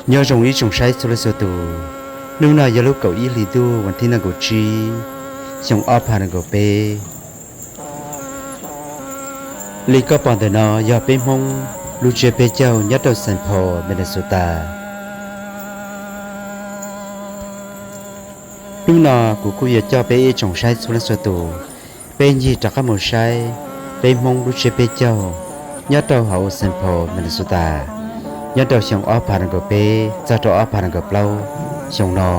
Nyob zoo ib tsoom saib txhua leej txhua tus, hnub no yog lub kaum ib hli ntuj vas thib nees nkaum tsib, xyoo ob phav nees nkaum peb. Li koj pom ntawm no yog peb Hmoob lub tsiab peb caug nyob rau Saint Paul, Minnesota. Hnub no kuv kuj yuav coj peb ib tsoom saib txhua leej txhua tus, peb ncig rov qab mus saib peb Hmoob lub tsiab peb caug nyob rau hauv Saint Paul, Minnesota, nyob rau xyoo ob phav nees nkaum peb txog rau ob phav nees nkaum plaub xyoo no.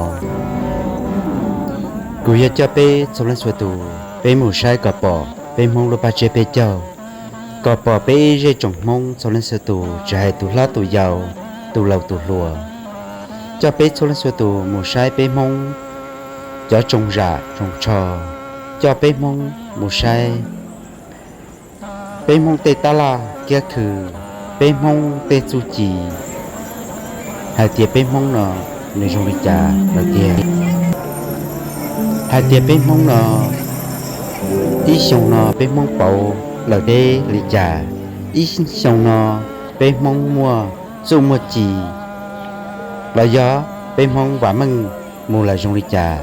Kuv yuav coj peb txhua leej txhua tus peb mus saib kom pom peb Hmoob lub pab tsiab peb caug, kom pom peb ib zej tsoom Hmoob txhua leej txhua tus, tsis hais tus hlob tus yau, tus laus tus hluas. Coj peb txhua leej txhua tus mus saib peb Hmoob cov tsoom zam tsoom tsho, coj peb Hmoob mus saib peb Hmoob tej tab laj kiab khw, peb Hmoob tej txuj ci, hais tias peb Hmoob no nws zoo li cas lawm tiag. Hais tias peb Hmoob no ib xyoo no peb Hmoob pauv lawm deb li cas, ib xyoo no peb Hmoob muaj txuj muaj ci los yog peb Hmoob vam meej mus lawm zoo li cas.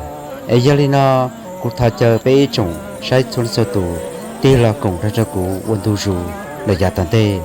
Es yog li no, kuv thov caw peb ib tsoom saib txhua leej txhua tus tig los koom nrog rau kuv ua ntu zus los yav tom ntej.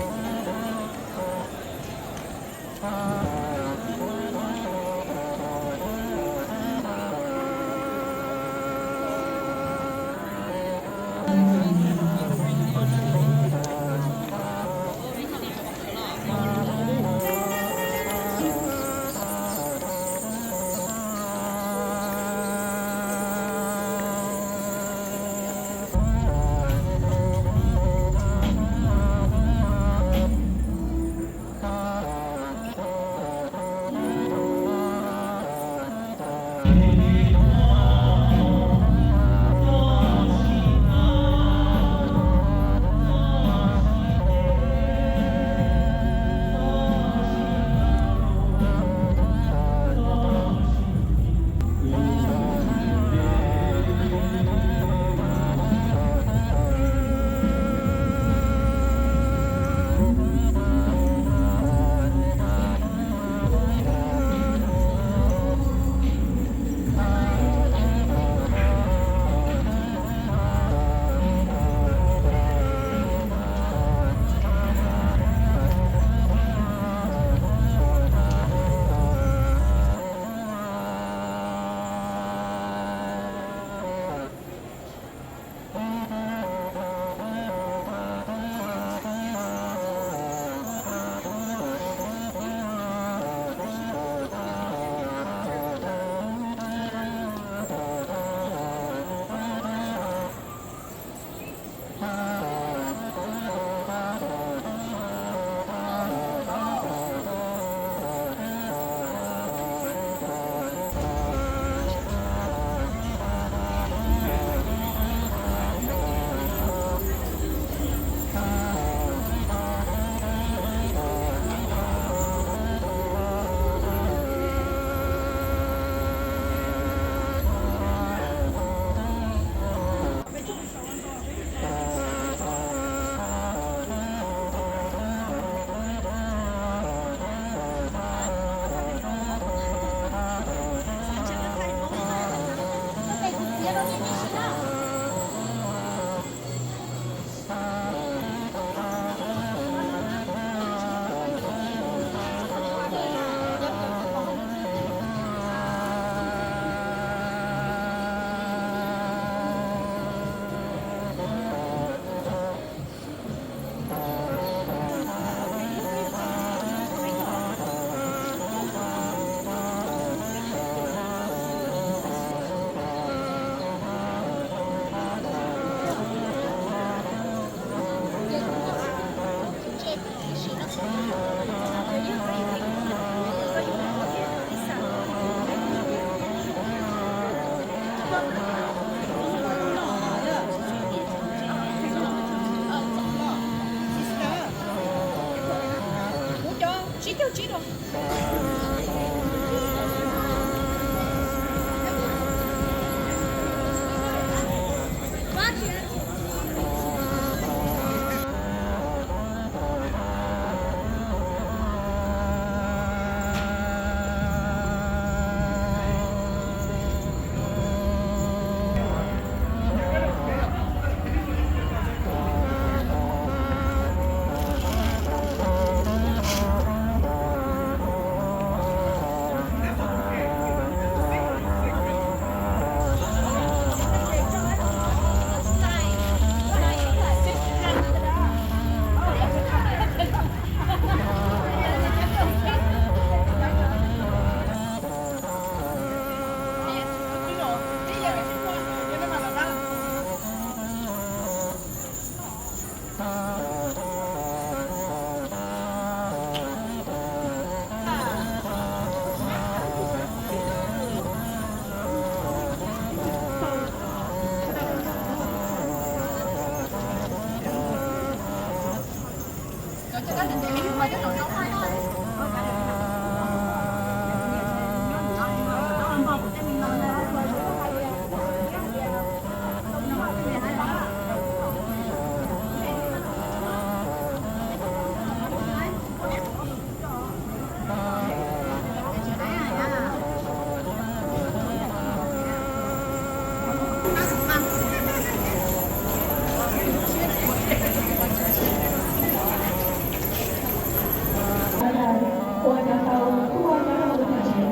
Ua cov tau tuaj nyob rau lub hauv tsev,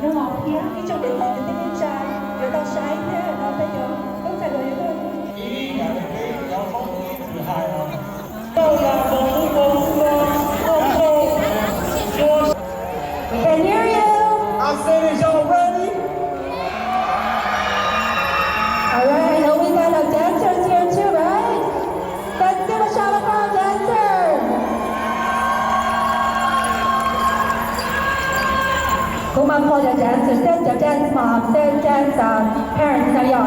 nws los thiab ib tsoom niam txiv kwv tij neej tsa yuav tau saib thiab no peb cov tub ntxhais hluas yuav tau. Ib yam li peb cov Hmoob ib txwm hais os. Can hear you. I said, is y'all ready? All right, and we got our dancers here too, right? Let's give a shout out for our dancers. Kuv mam call cov dancers, xyov cov dance mom, xyov dance, uh, parents no yog.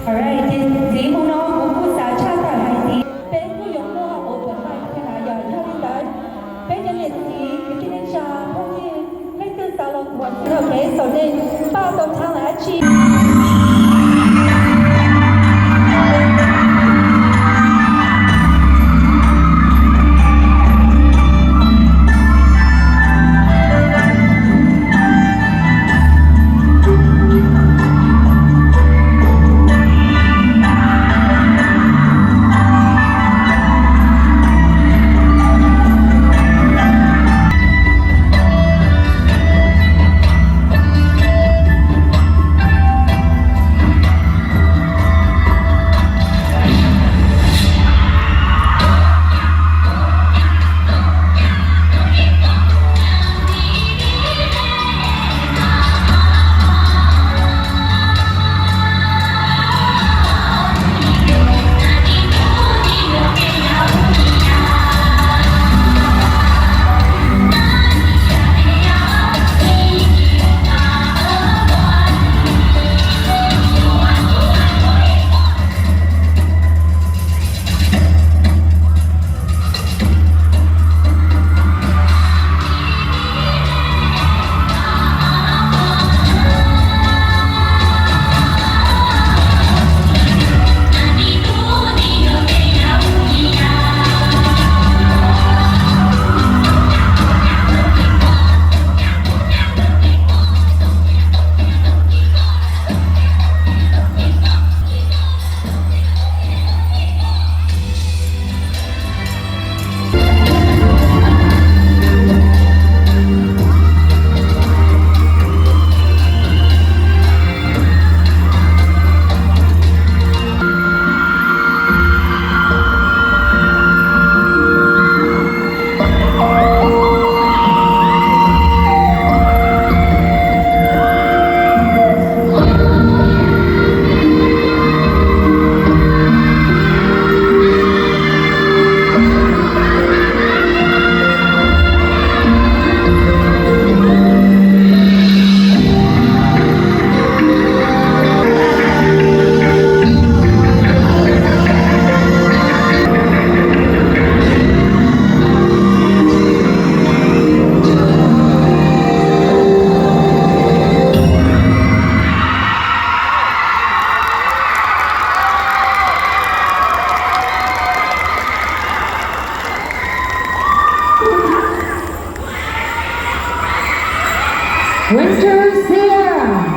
All right, ces ntxiv mus no kuv kuj xav tshaj tawm hais tias peb kuj yuav muaj open mic thiab na yom. Yog li ntawd, peb cov niam txiv kwv tij neej tsa phooj ywg leej twg xav los kuv, ok, so nej npaj tau talent dab tsi. Winter Sierra.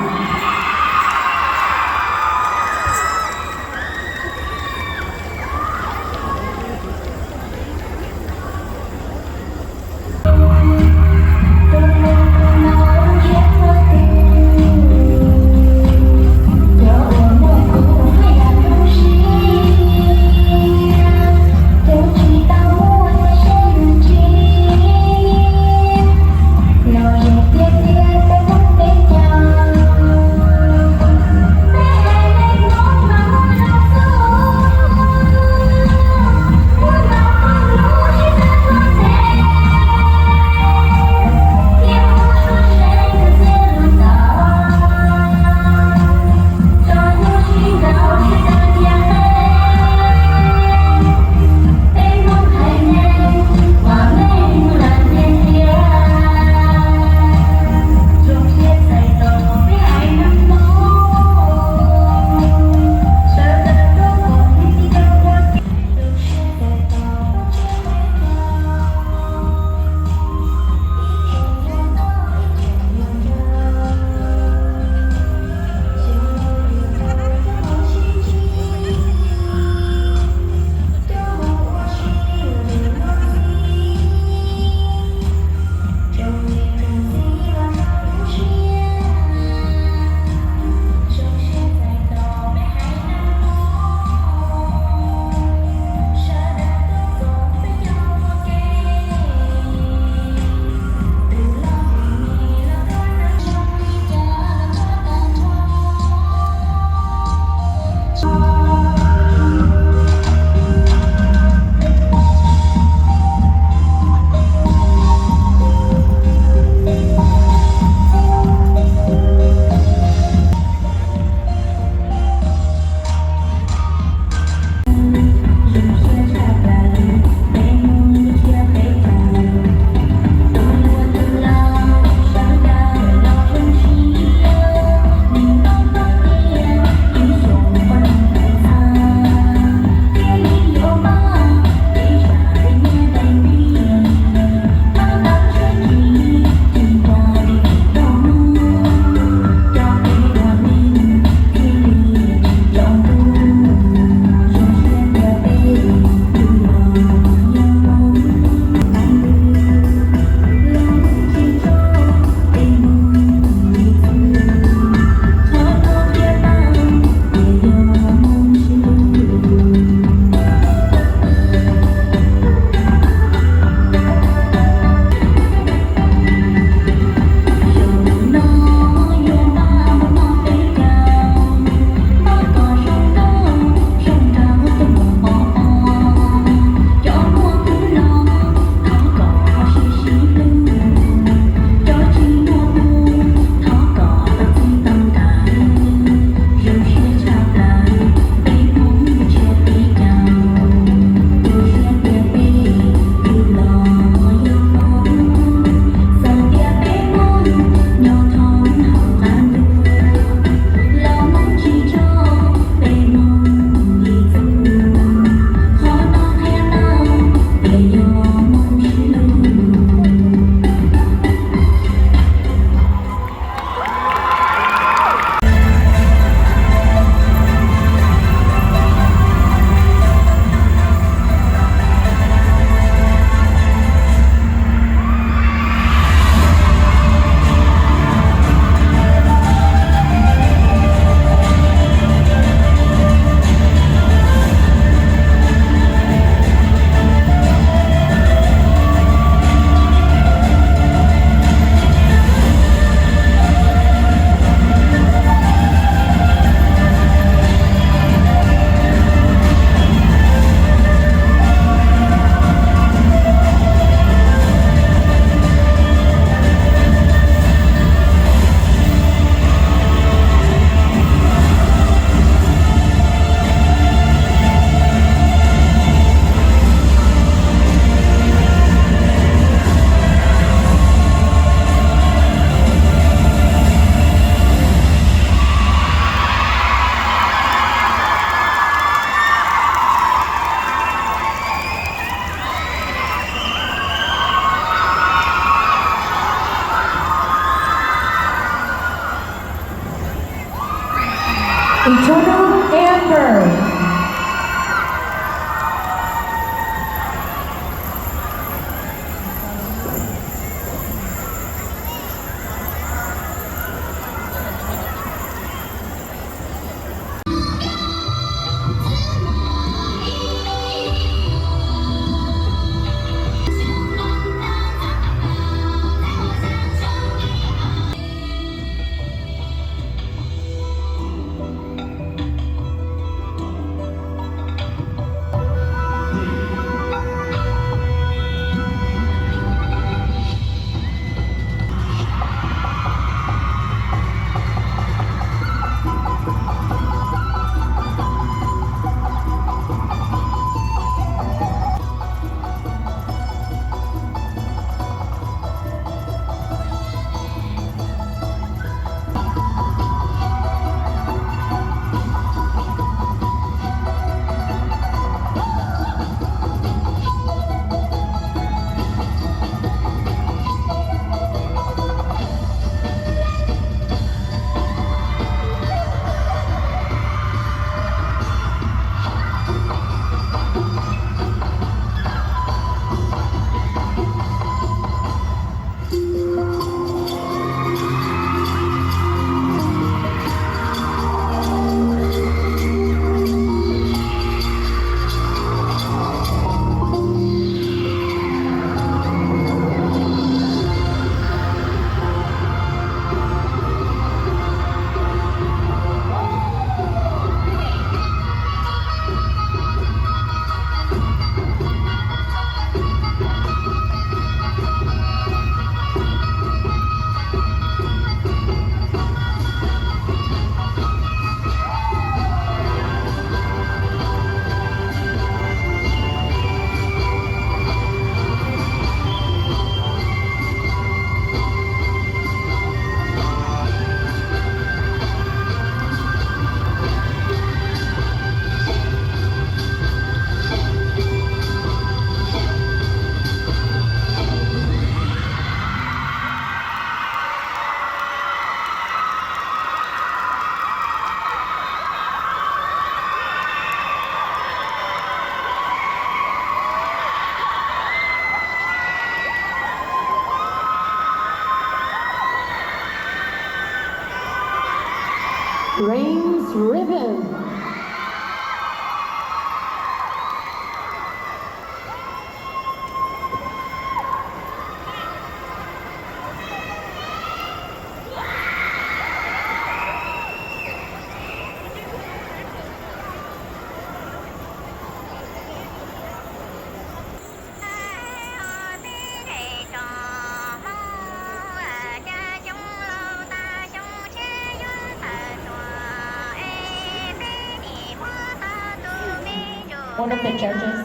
One of the judges'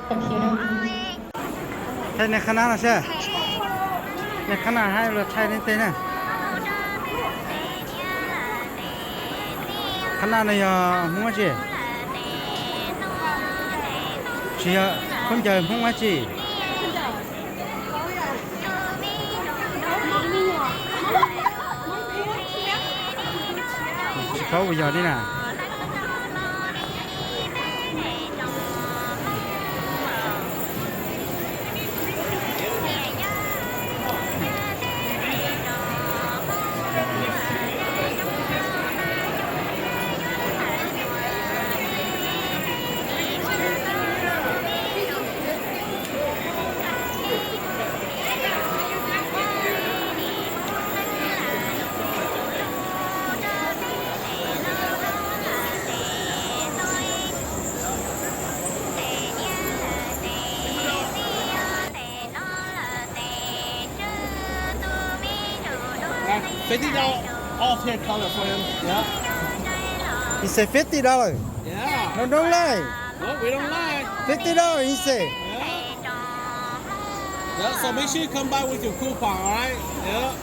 computer. Thaij nej qhab nab no saib. Nej qhab nab hab los thaij nej tej na. Qhab nab no yog Hmoob dab tsi? Tsis yog khaub ncaws Hmoob dab tsi? Tsis paub puas yog li na. Fifty dollars off here, color for him. Yeah. He said fifty dollars. Yeah. No, don't lie. No, we don't lie. Fifty dollars, he said. Yeah. Yeah, so make sure you come by with your coupon, all right? Yeah.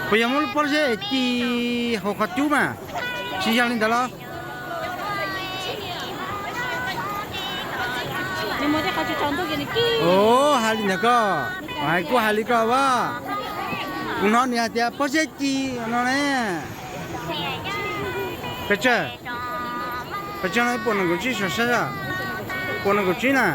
Puas yog muab lub pob zeb ci hauv qhov cub mas? Tsis yog li ntawd los? Os, hais li ntawd koj, hais kuj hais li koj as. Kuv hnov nws hais tias pob zeb ci no ne. Pes tsawg? Pes tsawg no? Ib puas nees nkaum tsib, saib saib. Puas nees nkaum tsib na.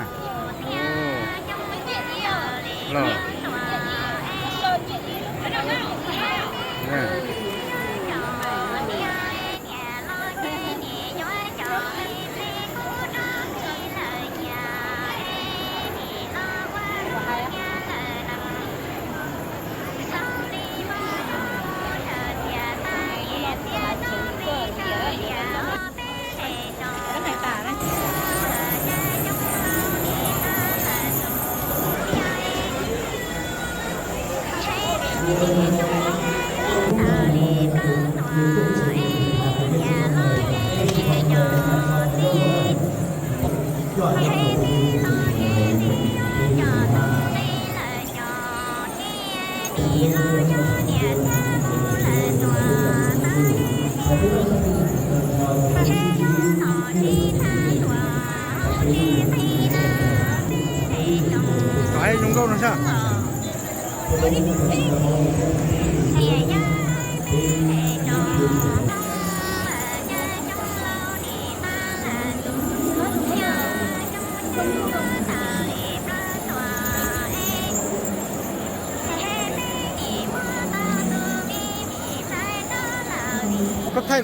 Kom zoo nkauj no saib.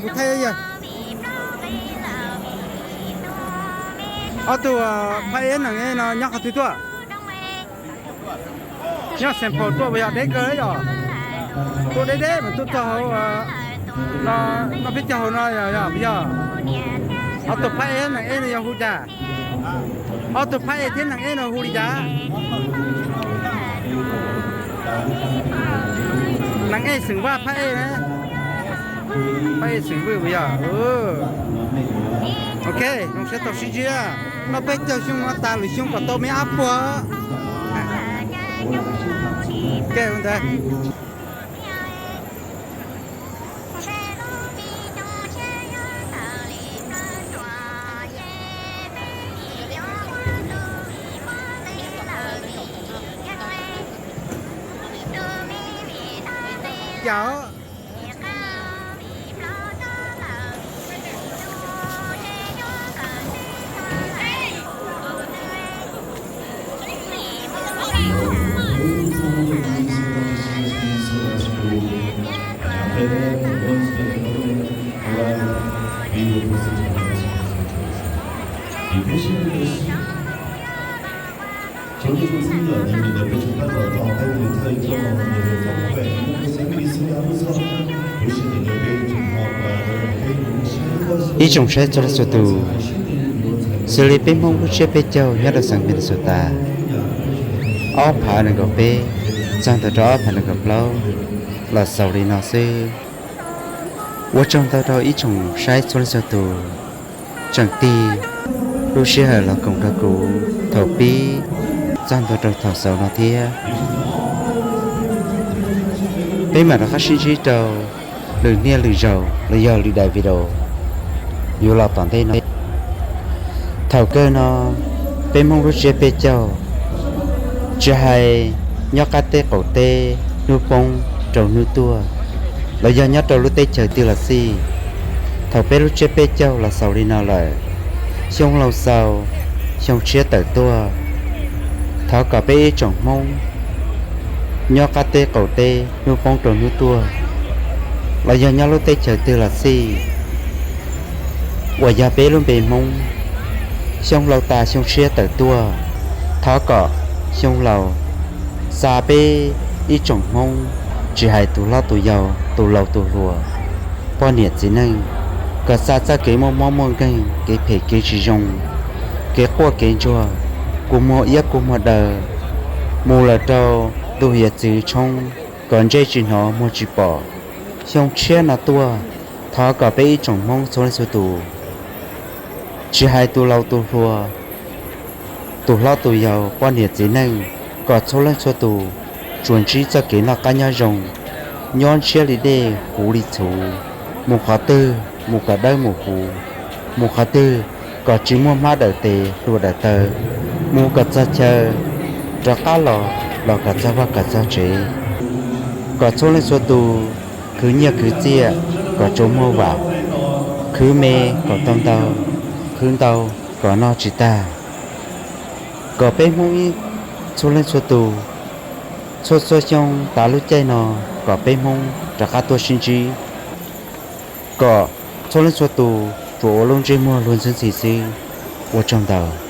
Kuv thaij yog ob tug phab eb nees eb no nyob qhov twg tuaj? Nyob Xeem Phaum tuaj puas yog? Deb kawg yom. Tuaj deb deb mas tuaj txog hauv no, peb caug hauv no yog puas yog? Ob tug phab eb nees eb no yog hu cas? Ob tug phab eb thiab nees eb no hu li cas? Nees eb xeem Vaj, phab eb, phab eb xeem Vwj puas yog? Ok, zoo siab tau sib ntsib. Noj peb caug xyoo no tas lwm xyoo kom tau me ab puag. Ntawd cas. Ib tsoom saib txhua leej txhua tus, xws li peb Hmoob lub tsiab peb caug nyob rau xeev Minnesota, ob phav nees nkaum peb txog ntawm rau ob phav nees nkaum plaub los xaus li no xwb. Ua tsaug ntau rau ib tsoom saib txhua leej txhua tus tseem tig lub sij hawm los koom nrog kuv thaum pib txog ntua rau thaum xaus no thiab. Peb mam rov qab sib ntsib rau lwm niaj lwm zaus los yog lwm daim video yuav los tom ntej no. Thaum kawg no, peb Hmoob lub tsiab peb caug, tsis hais nyob qab teb qaum teb, hnub poob rau hnub tuaj, los yog nyob rau lub teb chaws twg los xij, thaum peb lub tsiab peb caug los xaus li no lawm, xyoo laus xaus, xyoo tshiab tawm tuaj, thov kom peb ib tsoom Hmoob nyob qab teb qaum teb, hnub poob rau hnub tuaj, los yog nyob lub teb chaws twg los xij, uas yog peb lub npe Hmoob, xyoo laus tas xyoo tshiab tawm tuaj, thov kom xyoo laus xa peb ib tsoom Hmoob, tsis hais tus hlob tus yau, tus laus tus hluas, poj niam txiv neej, kom xa txoj kev muaj mob muaj nkeeg, kev phem kev tsis zoo, kev quaj kev ntsuag, kua muag iab kua muag daw, mus lawm rau tus hiav txwv tshoob, kom ntsej tsis hnov muag tsis pom. Xyoo tshiab no tuaj, thov kom peb ib tsoom Hmoob txhua leej txhua tus, tsis hais tus laus tus hluas, tus hlob tus yau, poj niam txiv neej, kom txhua leej txhua tus tsuas ntsib txoj kev noj qab nyob zoo, nyob ntshiab li dej, huv li txhuv, mus qhov twg mus kom dawb mus huv, mus qhov twg kom tsis muaj hmab dawm tes hlua dawm taw, mus kom txog chaw, rov qab los los kom txog vaj kom txog tsev, kom txhua leej txhua tus khwv nyiaj khwv txiaj kom tsuas muag vam, khwv me kom tau ntau, khwv ntau kom noj tsis tag, kom peb Hmoob ib txhua leej txhua tus, txhua txhua xyoo tas lub caij no, kom peb Hmoob rov qab tuaj sib ntsib, kom txhua leej txhua tus tsuas ua lub ntsej muag luag ntxhi ntxhi xwb. Ua tsaug ntau.